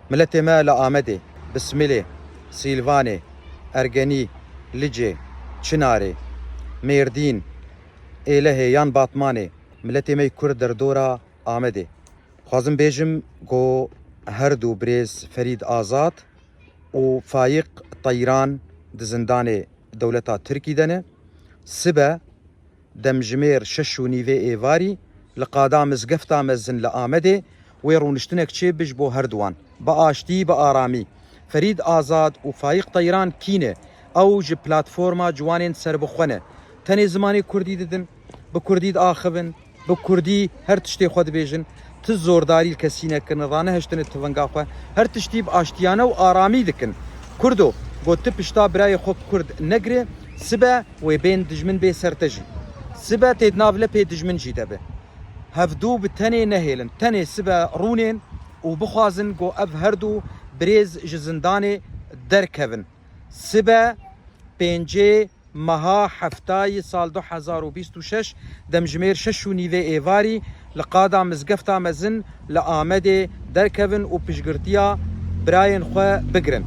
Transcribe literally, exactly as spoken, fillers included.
Miletê me li Amedê, Bismilê, Sîlvanê, Ergenî, Licê, Çinarê, Mêrdîn, Êlehê yan Batmanê, miletê me yê Kurd derdora Amedê. Xwazim bêjim ku her du birêz Ferîd Azad û Fayiq Teyran di zindanê dewleta Tirkî de ne. Sibe demjimêr şeş û nîvê êvarî li qada mizgefta mezin li Amedê wê rûniştinek çêbî ji bo herduwan. Bi aştî, bi aramî. Ferîd Azad û Fayiq Teyran kî ne? Ew ji platforma ciwanên serbixwe ne. Tenê zimanê kurdî didin, bi kurdî diaxivin, bi kurdî her tiştê xwe dibêjin, ti zordarî li kesî nekirin, ranehiştine tivinga xwe, her tiştî bi aştiyane û aramî dikin. Kurdo, got tu pişta birayê xwe kurd negire, sibe wê bên dijmin bê ser te jî. Sibe tê di nav lepê dijmin jî de be. Hevdû bi tenê nehêlin, tenê sibe rûnên û bixwazin ku ev her du birêz ji zindanê derkevin. Sibe pêncê meha heftayê sal du hezar û bîst û şeş, demjimêr şeş û nîvê êvarî, li qada mizgefta mezin li Amedê derkevin û piştgirtiya birayên xwe bigirin.